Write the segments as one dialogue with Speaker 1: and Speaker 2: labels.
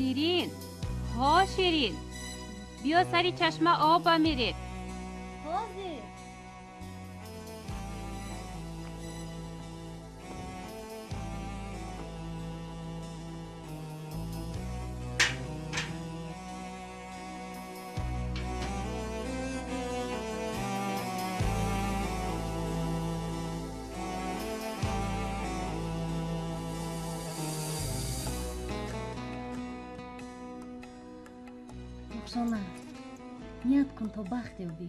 Speaker 1: Ширин, ҳо Ширин, биё сари чашма об бамиред.
Speaker 2: Ҳозир. Рухшона, ният кун то бахт ёбӣ.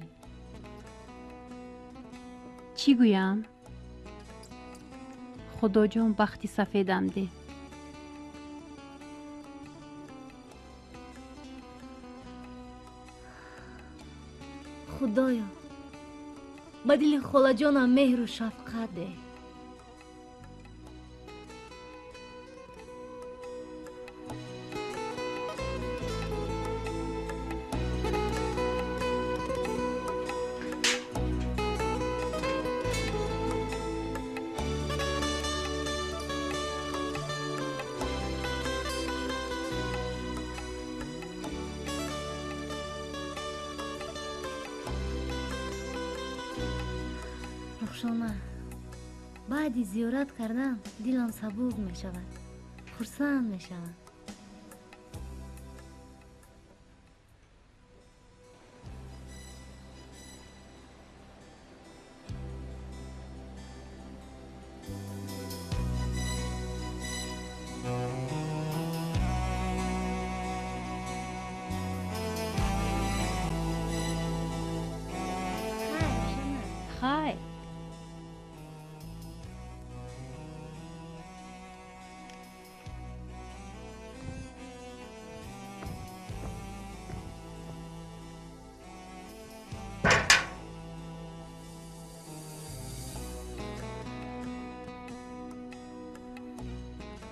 Speaker 1: Чӣ гӯям? Худоҷон, бахти сафедам деҳ.
Speaker 2: Худоё, ба дили холаҷонам меҳру шафқат деҳ. Рухшона, баъди зиёрат кардан дилам сабук мешавад, хурсанд мешавам. Хайр, Рухшона.
Speaker 1: Хайр.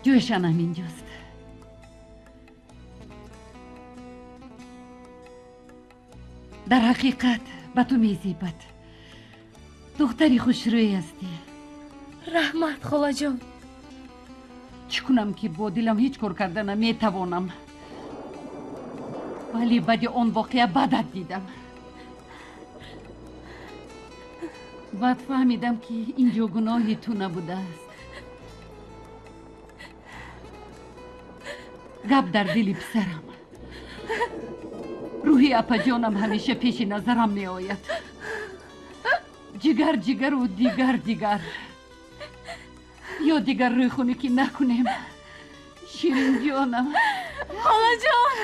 Speaker 3: Ҷӯшан ҳаминҷост. Дар ҳақиқат ба ту мезебад. Духтари хушрӯй ҳастӣ.
Speaker 2: Раҳмат, холаҷон.
Speaker 3: Чӣ кунам, ки бо дилам ҳеҷ кор карда наметавонам. Вале баъди он воқеа бадат дидам. Баъд фаҳмидам, ки инҷо гуноҳи ту набудааст. Гап дар дили писарам. Рӯҳи апаҷонам ҳамеша пеши назарам меояд. Ҷигар ҷигару дигар дигар. Ё дигар рӯйхунӣ ки накунем. Ширинҷонам.
Speaker 2: Холаҷон.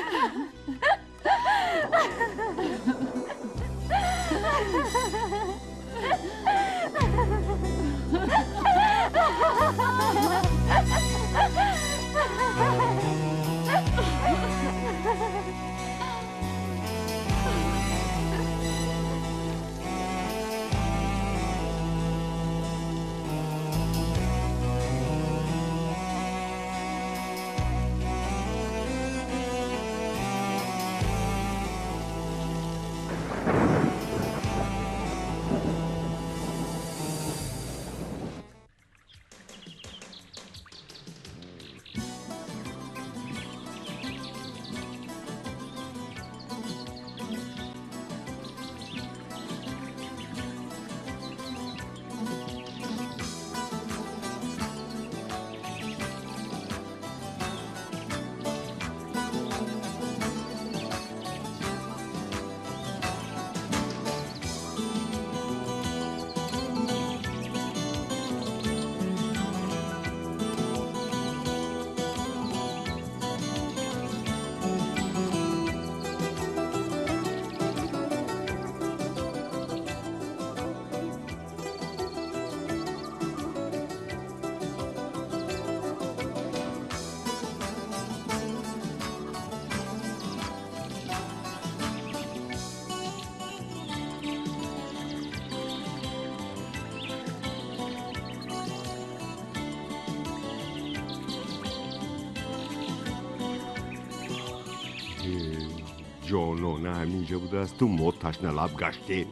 Speaker 4: Ҷонона ҳаминҷа будаасту мо ташналаб гаштем.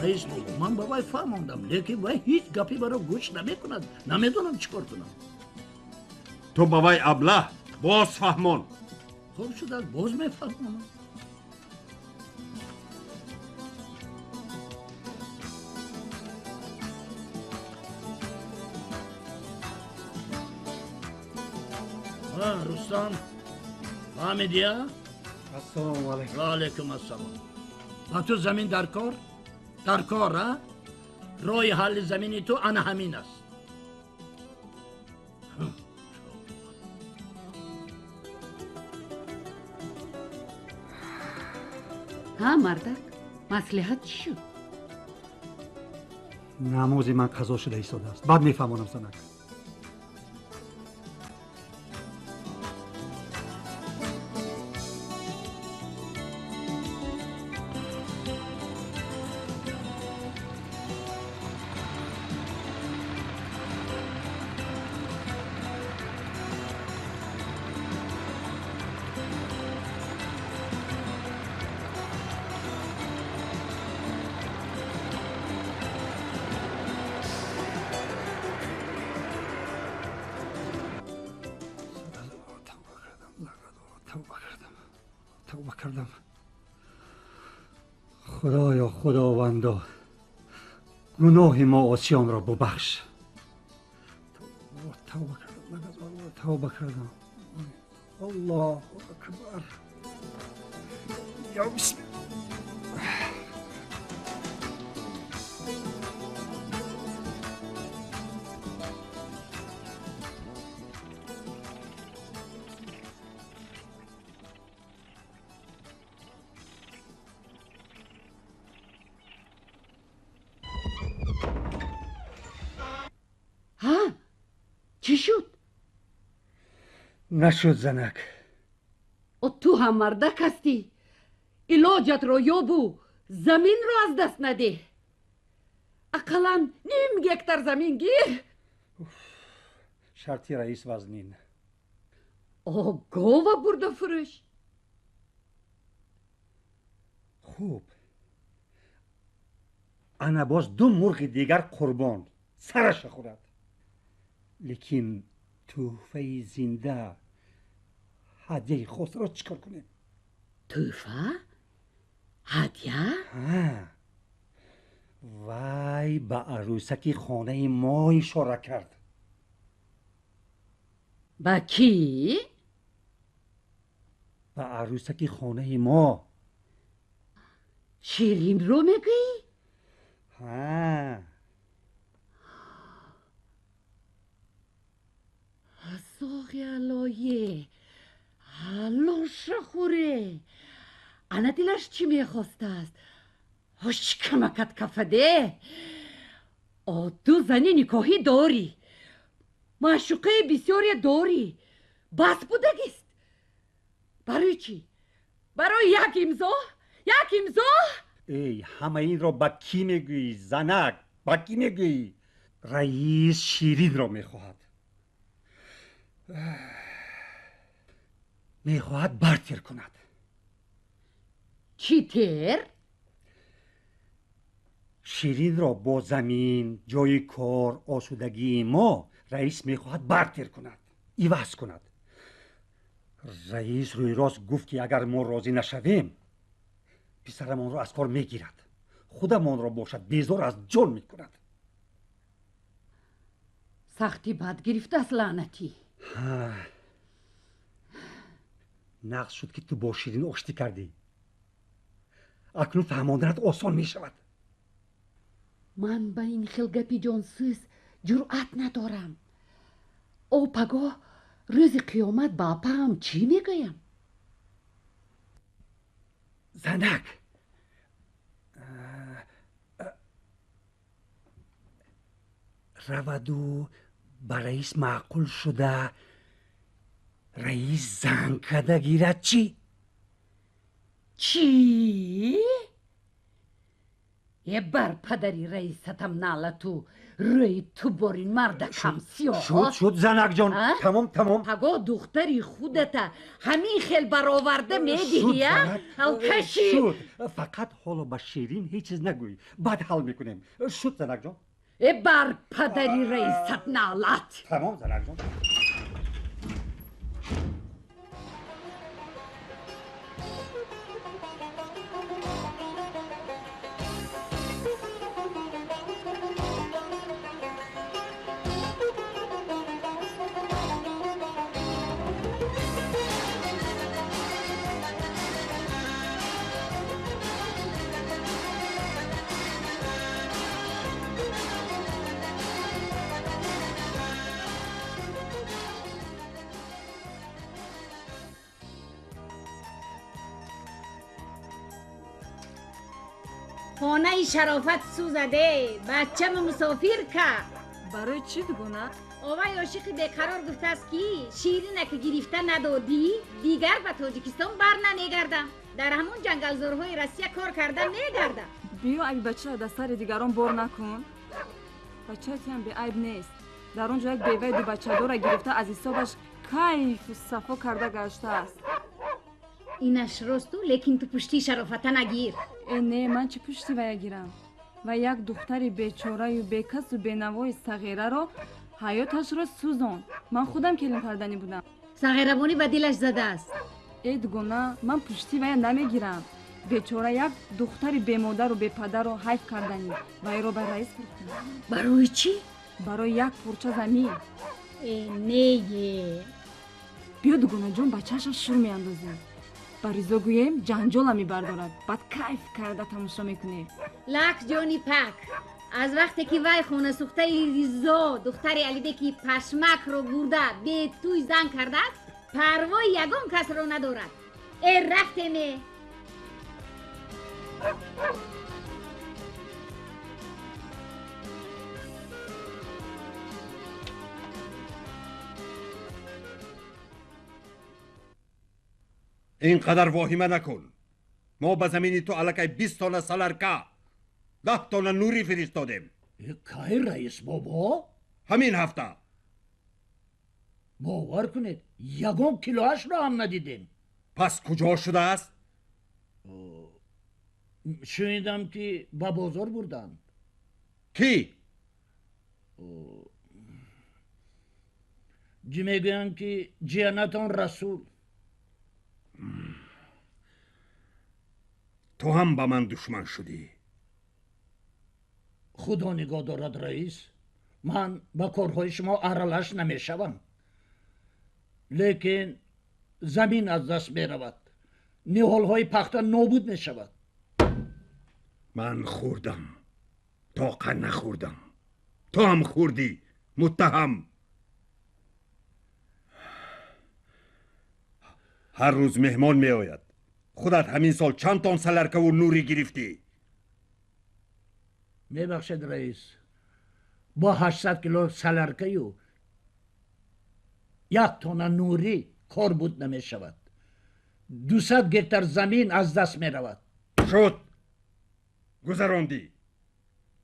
Speaker 5: Раис бобо, ман ба вай фаҳмондам, лекин вай ҳеҷ гапе баро гӯш намекунад. Намедонам чӣ кор кунам.
Speaker 4: Ту ба вай аблаҳ боз фаҳмон.
Speaker 5: Хуб шудааст, боз мефаҳмонам. Рустам, фаҳмидия?
Speaker 6: Ассалому алайкум.
Speaker 5: Ва алайкум ассалом. Ба ту замин дар кор? Дар кор, а? Роҳи ҳалли замини ту ана ҳамин аст.
Speaker 3: Ҳа, мардак, маслиҳат чӣ шуд?
Speaker 6: Намози ман қазо шуда истодааст. Баъд мефаҳмонам, занак. Тавба кардам. Худоё, Худовандо, гуноҳи мо осиёнро бубахш. Тавба кардам, тавба кардам. Аллоҳу акбар. Ё бисмилла.
Speaker 3: Чӣ шуд?
Speaker 6: Нашуд, занак.
Speaker 3: О, ту ҳам мардак ҳастӣ. Илоҷатро ёбу заминро аз даст надеҳ. Ақаллан ним гектар замин гир.
Speaker 6: Шарти раис вазнин.
Speaker 3: О, гова бурда фурӯш.
Speaker 6: Хуб, ана боз ду мурғи дигар қурбон сараша хӯрад. Лекин тӯҳфаи зинда, ҳадяи хосро чӣ кор кунем?
Speaker 3: Тӯҳфа? Ҳадя?
Speaker 6: Вай ба арӯсаки хонаи мо ишора кард.
Speaker 3: Ба кӣ?
Speaker 6: Ба арӯсаки хонаи мо.
Speaker 3: Ширинро мегӯӣ?
Speaker 6: Ҳа.
Speaker 3: Соғи аллое, аллоша хӯре. Ана дилаш чӣ мехостааст? Ҳошкамакат кафаде. О, ту зани никоҳӣ дорӣ, маъшуқаи бисёре дорӣ. Бас будагист. Барои чӣ? Барои як имзо? Як имзо?
Speaker 6: Эй, ҳама инро ба кӣ мегӯӣ, занак? Ба кӣ мегӯӣ? Раис Ширинро мехоҳад. Мехоҳад бартер кунад.
Speaker 3: Чӣ тер?
Speaker 6: Ширинро бо замин, ҷои кор, осудагии мо раис мехоҳад бартер кунад, иваз кунад. Раис рӯйрост гуфт, ки агар мо розӣ нашавем, писарамонро аз кор мегирад, худамонро бошад безор аз ҷон мекунад.
Speaker 3: Сахти бад гирифтааст, лаънатӣ.
Speaker 6: Нағз шуд, ки ту бо Ширин оштӣ кардӣ. Акнун фаҳмонданат осон мешавад.
Speaker 3: Ман ба ин хел гапи ҷонсӯз ҷуръат надорам. О, пагоҳ рӯзи қиёмат ба апаам чӣ мегӯям?
Speaker 6: Занак, раваду ба раис маъқул шуда, раис занг карда гирад чӣ?
Speaker 3: Чӣ? Е бар падари раисатам налату рӯи ту борин мардакам сиёҳ.
Speaker 6: Шуд, шуд, занакҷон, тамом, тамом.
Speaker 3: Паго духтари худата ҳамин хел бароварда медиҳӣ, а? Алкаши.
Speaker 6: Шуд, фақат ҳоло ба Ширин ҳеҷ чиз нагӯй, баъд ҳал мекунем. Шуд, занакҷон.
Speaker 3: Е бар падари раисат налат.
Speaker 6: Тамом, занакҷон.
Speaker 7: хонаи шарофат сӯзаде, бачама мусофир кард.
Speaker 8: Барои чӣ, дугона?
Speaker 7: Овай ошиқи беқарор гуфтааст, ки Ширина ки гирифта надодӣ, дигар ба Тоҷикистон бар намегардам, дар ҳамон ҷангалзорҳои Россия кор карда мегардам.
Speaker 8: Биё, айби бачаро дар сари дигарон бор накун. Бачаатиам беайб нест. Дар он ҷо як беваи дубачадора гирифта, аз ҳисобаш кайфу сафо карда гаштааст.
Speaker 7: Инаш росту, лекин ту пушти шарофата нагир.
Speaker 8: Э, не, ман чӣ пушти вая гирам? Ва як духтари бечораю бекасу бенавои сағираро ҳаёташро сӯзонд. Ман худам келин карданӣ будам.
Speaker 7: Сағирабонӣ ба дилаш задааст.
Speaker 8: Э, дугона, ман пушти вая намегирам. Бечора як духтари бемодару бепадарро ҳайф карданӣ. Вайро ба раис фурӯхтам.
Speaker 7: Барои чӣ?
Speaker 8: Барои як пурча замин.
Speaker 7: Э, нее.
Speaker 8: Биё, дугонаҷон, бачаашро шур меандозем. Ба Ризо гӯем, ҷанҷола мебардорад, баъд кайф карда тамошо мекунем.
Speaker 7: Лак ҷони пак, аз вақте ки вай хонасӯхтаи Ризо духтари Алибеки пашмакро бурда бетӯй зан кардааст, парвои ягон касро надорад. Э, рафтеме.
Speaker 4: Ин қадар воҳима накун. Мо ба замини ту аллакай 20 тонна саларка, 10 тонна нурӣ фиристодем.
Speaker 5: Кай, раис бобо?
Speaker 4: Ҳамин ҳафта.
Speaker 5: Бовар кунед, ягон килоашро ҳам надидем.
Speaker 4: Пас куҷо шудааст?
Speaker 5: Шунидам, ки ба бозор бурданд.
Speaker 4: Кӣ?
Speaker 5: Ҷи мегӯянд, ки ҷиянатон Расул.
Speaker 4: Ту ҳам ба ман душман шудӣ.
Speaker 5: Худо нигоҳ дорад, раис, ман ба корҳои шумо аралаш намешавам, лекин замин аз даст меравад, ниҳолҳои пахта нобуд мешавад.
Speaker 4: Ман хӯрдам, тоқа нахӯрдам. Ту ҳам хӯрдӣ, муттаҳам. Ҳар рӯз меҳмон меояд. Худат ҳамин сол чанд тон саларкаву нурӣ гирифтӣ?
Speaker 5: Мебахшед, раис, бо 800 кило саларкаю як тонна нурӣ кор буд намешавад. 200 гектар замин аз даст меравад.
Speaker 4: Шуд, гузарондӣ.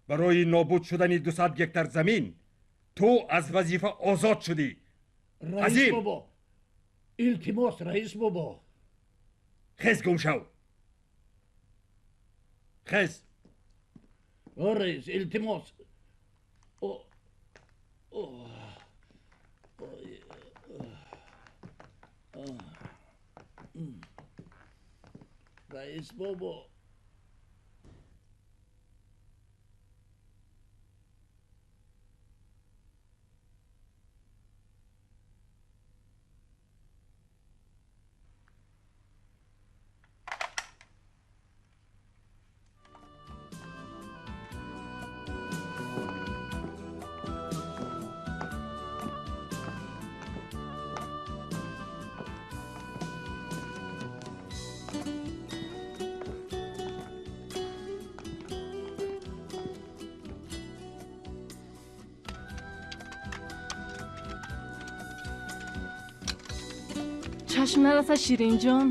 Speaker 4: Барои нобуд шудани 200 гектар замин ту аз вазифа озод шудӣ.
Speaker 5: Раис бобо, илтимос, раис бобо.
Speaker 4: Хез, гум шав, хез.
Speaker 5: О, раис, илтимос. Раис бобо.
Speaker 9: Чашм нараса, Ширинҷон,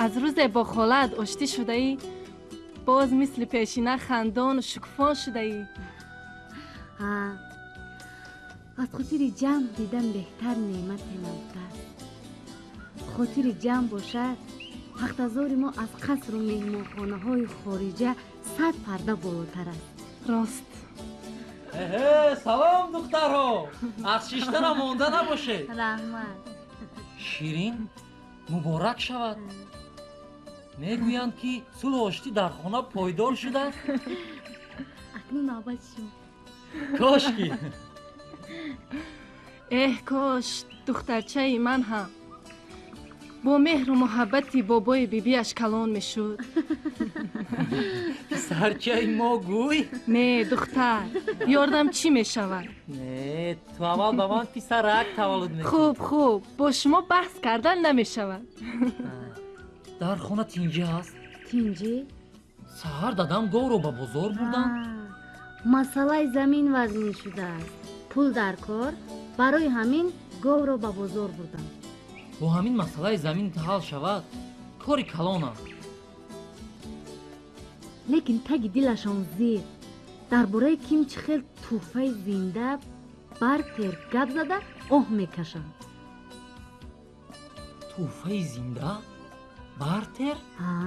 Speaker 9: аз рӯзе бо холаат оштӣ шудаӣ, Боз мисли пешина хандону шукуфон шудаӣ.
Speaker 2: Ҳа, аз хотири ҷамъ дидан беҳтар неъмате набудааст. Хотири ҷамъ бошад, пахтазори мо аз қасру меҳмонхонаҳои хориҷа 100 парда болотар аст.
Speaker 9: Рост.
Speaker 10: Эҳе, салом, духтарҳо! Аз шиштанам монда набошед.
Speaker 2: Раҳмат.
Speaker 10: Ширин, муборак шавад. Мегӯянд, ки сулҳу оштӣ дар хона пойдор шудааст.
Speaker 2: Акнун навбати шумо.
Speaker 10: Кошки.
Speaker 9: Эҳ, кош духтарчаи ман ҳам бо меҳру муҳаббати бобои бибиаш калон мешуд.
Speaker 10: Писарчаи мо гӯй?
Speaker 9: Не, духтар. Ёрдам чӣ мешавад?
Speaker 10: Не, ту аввал ба ман писарак таваллуд мекунӣ.
Speaker 9: Хуб, хуб, бо шумо баҳс кардан намешавад.
Speaker 10: Дар хона тинҷӣ ҳаст?
Speaker 2: Тинҷӣ?
Speaker 10: Саҳар дадам говро ба бозор бурданд.
Speaker 2: Масъалаи замин вазнин шудааст. Пул дар кор, барои ҳамин говро ба бозор бурданд.
Speaker 10: Бо ҳамин масъалаи замин ҳал шавад, кори калон аст.
Speaker 2: Лекин таги дилашон зир дар бораи ким чӣ хел тӯҳфаи зинда бартер гап зада оҳ мекашанд.
Speaker 10: Тӯҳфаи зинда бартер?
Speaker 2: Ҳа,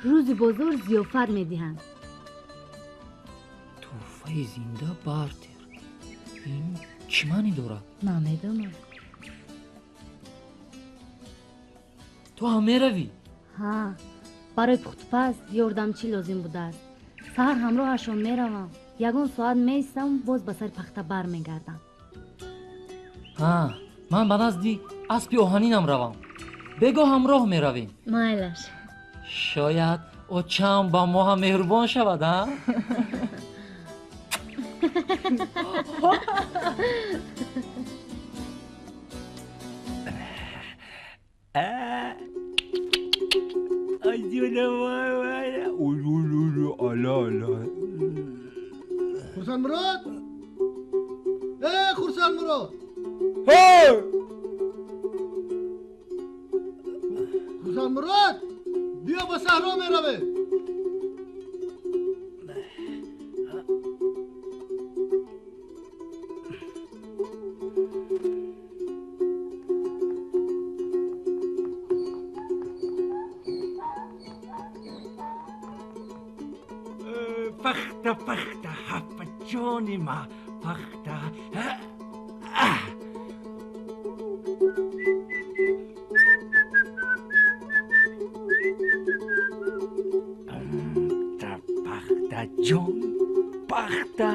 Speaker 2: рӯзи бозор зиёфат медиҳанд.
Speaker 10: Тӯҳфаи зинда бартер ин чӣ маънӣ дорад?
Speaker 2: Намедонам.
Speaker 10: Ту ҳам меравӣ?
Speaker 2: Ҳа, барои пухтупаз ёрдамчӣ лозим будааст. Саҳар ҳамроҳашон меравам, ягон соат меистам, боз ба сари пахта бармегардам.
Speaker 10: Ҳа, ман ба назди аспи оҳанинам равам. Бегоҳ ҳамроҳ меравем.
Speaker 2: Майлаш.
Speaker 10: Шояд очам ба мо ҳам меҳрубон шавад, а?
Speaker 11: Хурсанд Мурод! Э, Хурсанд Мурод! Хурсанд Мурод! Биё, ба саҳро меравем.
Speaker 12: Пахта, пахта, ҳафа ҷони ма, пахта. Пахта ҷон, пахта,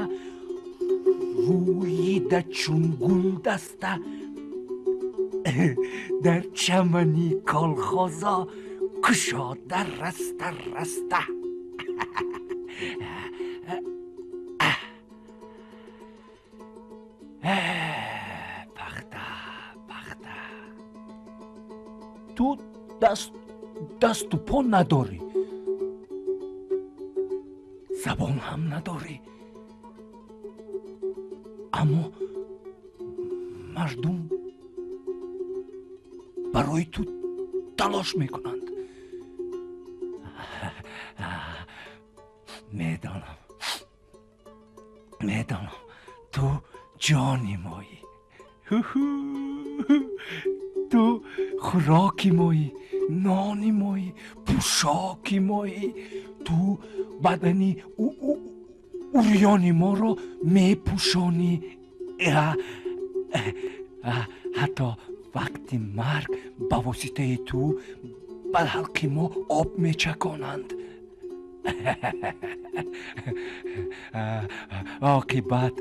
Speaker 12: рӯида чун гулдаста, дар чамани колхозо кушода раста раста. Пахта, пахта. Ту дасту по надорӣ, забон ҳам надорӣ, аммо мардум барои ту талош мекунанд. Медонам, медонам, ту ҷони моӣ, ту хӯроки моӣ, нони моӣ, пӯшоки моӣ. Ту бадани урёни моро мепӯшонӣ. Ҳатто вақти марг ба воситаи ту ба ҳалқи мо об мечаконанд. Оқибат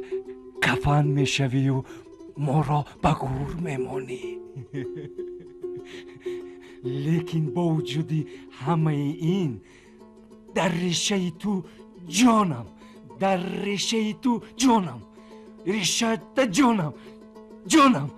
Speaker 12: кафан мешавию моро ба гур мемонӣ. Лекин бо вуҷуди ҳамаи ин дар решаи ту ҷонам, дар решаи ту ҷонам, решата ҷонам, ҷонам.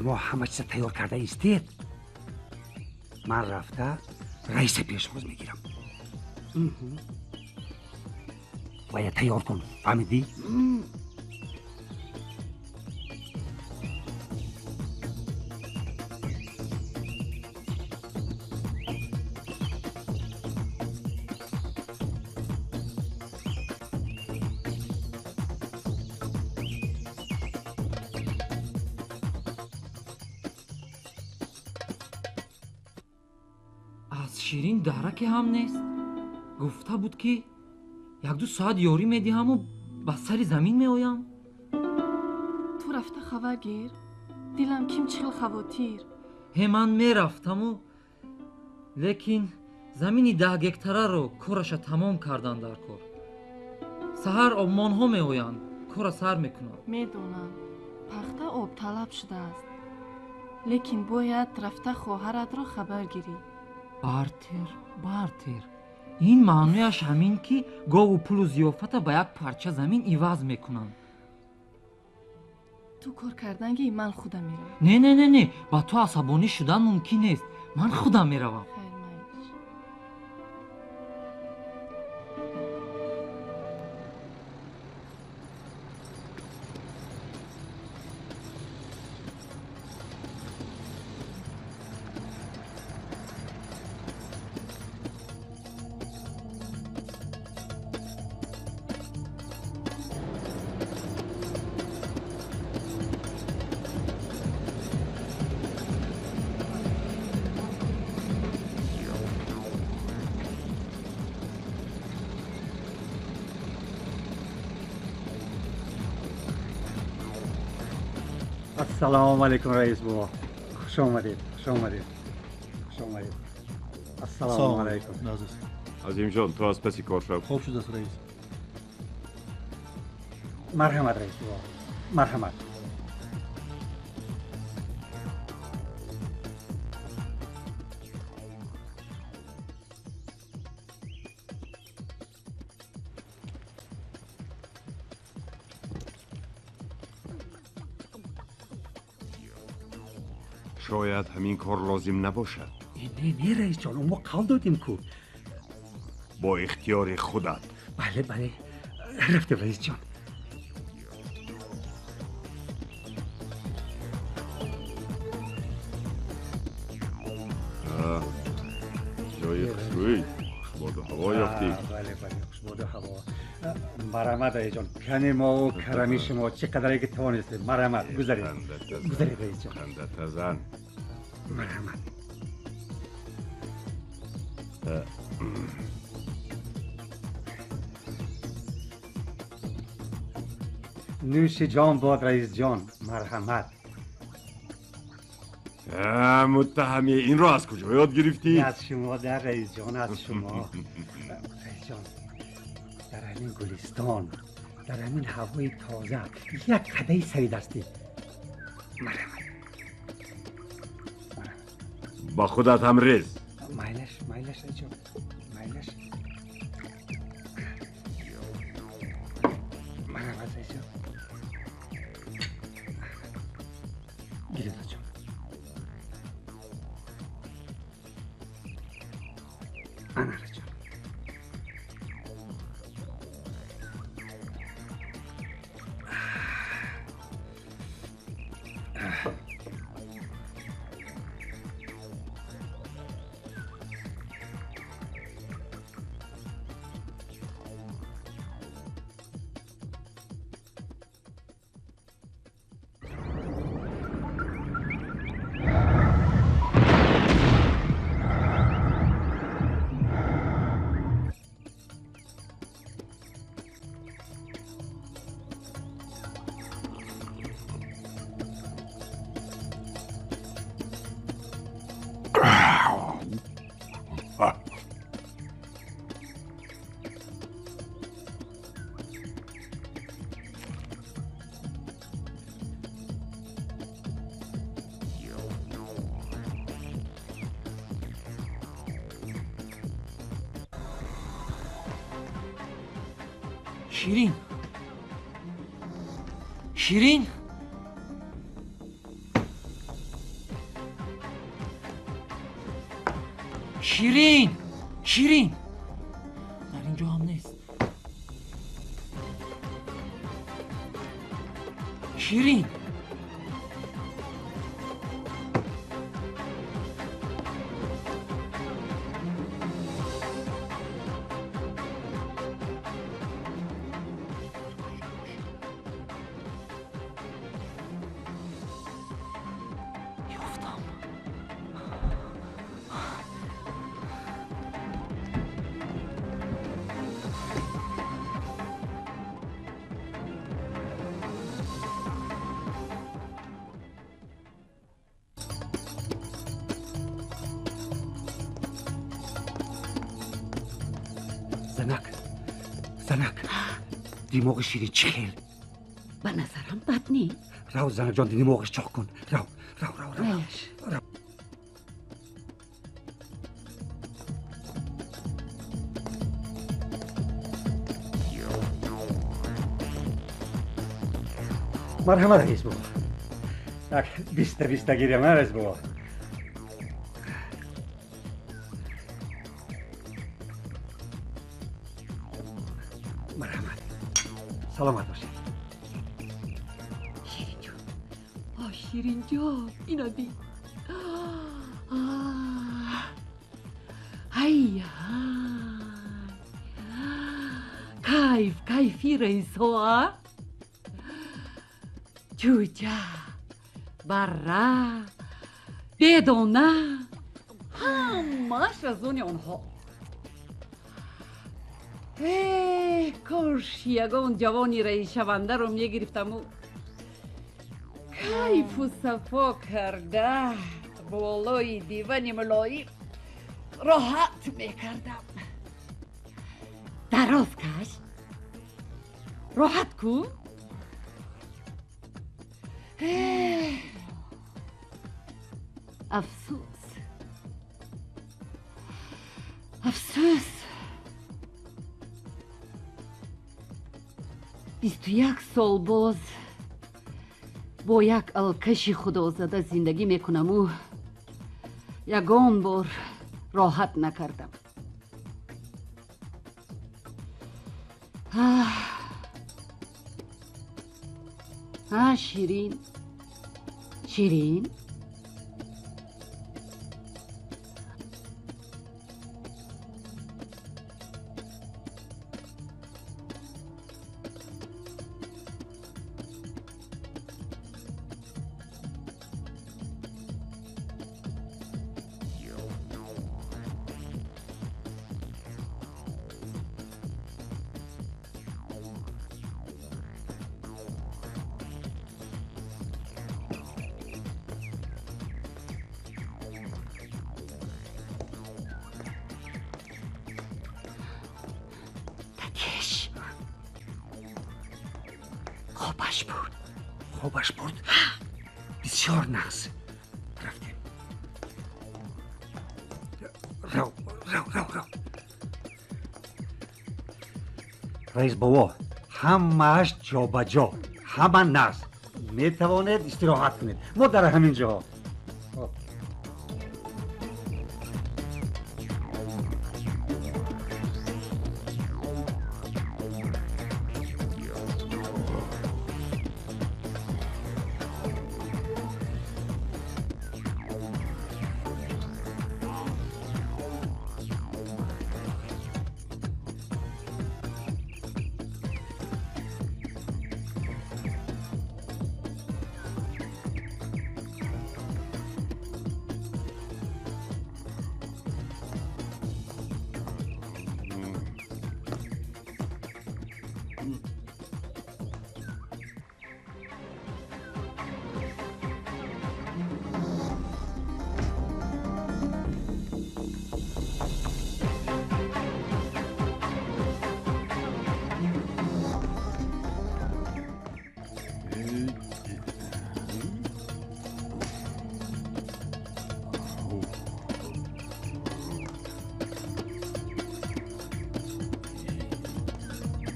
Speaker 6: Шумо ҳама чиза тайёр карда истед, ман рафта раиса пешвоз мегирам. Вая тайёр кун, фаҳмидӣ?
Speaker 10: Аз Ширин дараке ҳам нест. Гуфта буд, ки як-ду соат ёрӣ медиҳаму ба сари замин меоям.
Speaker 9: Ту рафта хабар гир, дилам ким чӣ хел хавотир.
Speaker 10: Ҳе, ман мерафтаму, лекин замини 10 гектараро кораша тамом кардан дар кор. Саҳар обмонҳо меоянд, кора сар мекунанд.
Speaker 9: Медонам, пахта обталаб шудааст, лекин бояд рафта хоҳаратро хабар гирӣ.
Speaker 10: Бартер, бартер, ин маънояш ҳамин, ки гову пулу зиёфата ба як парча замин иваз мекунанд.
Speaker 9: Ту кор карданги, ман худам меравам.
Speaker 10: Не, не, не, не, ба ту асабонӣ шудан мумкин нест, ман худам меравам.
Speaker 9: Хайр, майлиш.
Speaker 6: Ассалому алайкум, раис бобо, хуш омадед, хуш омадед, хуш омадед. Ассалому алайкум.
Speaker 4: Азимҷон, ту аз паси кор шав.
Speaker 11: Хоб шудааст, раис.
Speaker 6: Марҳамат, раис бобо, марҳамат.
Speaker 4: Шояд ҳамин кор лозим набошад.
Speaker 6: Не, не, раисҷон, мо қавл додем ку.
Speaker 4: Бо ихтиёри худат.
Speaker 6: Бале, бале, рафтем, раисҷон.
Speaker 4: Ҷои хушрӯй, хушбоду ҳаво ёфтӣ.
Speaker 6: Бале, бале, хушбоду ҳаво. Марҳамат, раисҷон, кани мову карами шумо чӣ қадаре ки тавонистед. Марҳамат, гузаред, гузаред, раисҷон.
Speaker 4: Қандатазан.
Speaker 6: Марҳамат. Нӯши ҷон бод, раисҷон, марҳамат.
Speaker 4: Муттаҳами, инро аз куҷо ёд гирифтӣ?
Speaker 6: Аз шумо, дар раисҷон, аз шумо. Раисҷон, дар ҳамин гулистон, дар ҳамин ҳавои тоза як қадаи сари дастӣ. Марҳамат.
Speaker 4: Ба худат ҳам рез.
Speaker 6: Майлаш, майлаш, раисҷон, майлаш. Марҳамат, раисҷон. Гиред, раисҷон. Ана, раисҷон.
Speaker 10: Ширин, Ширин. Ширин, Ширин, дар ин ҷо ҳам нест. Ширин, ёфтам.
Speaker 6: Занак, занак, димоғи Ширин чӣ хел?
Speaker 3: Ба назарам бад нест.
Speaker 6: Рав, занакҷон, димоғиш чоқ кун. Рав, рав, рав, рав.
Speaker 3: Майлаш.
Speaker 6: Рав. Марҳамат, раис бобо. Як биста биста гирем, а, раис бобо? Марҳамат, саломат бошед.
Speaker 3: Ширинҷон, о Ширинҷон, ина бин. Ай, кайф, кайфи раисҳо, а? Чӯҷа, барра, бедона, ҳамааш аз они онҳо. Э, кош ягон ҷавони раисшавандаро мегирифтаму кайфу сафо карда болои дивани мулоим роҳат мекардам. Дароз каш, роҳат кун. Афсӯс, афсӯс, 21 сол боз бо як алкаши худозада зиндагӣ мекунаму ягон бор роҳат накардам. А, Ширин, Ширин, хобаш бурд.
Speaker 6: Хобаш бурд? Бисёр нағз. Рафтем. Рав, рав, рав, рав. Раис бобо, ҳамааш ҷобаҷо, ҳама нағз. Метавонед истироҳат кунед. Мо дар ҳамин ҷо.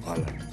Speaker 4: Hala.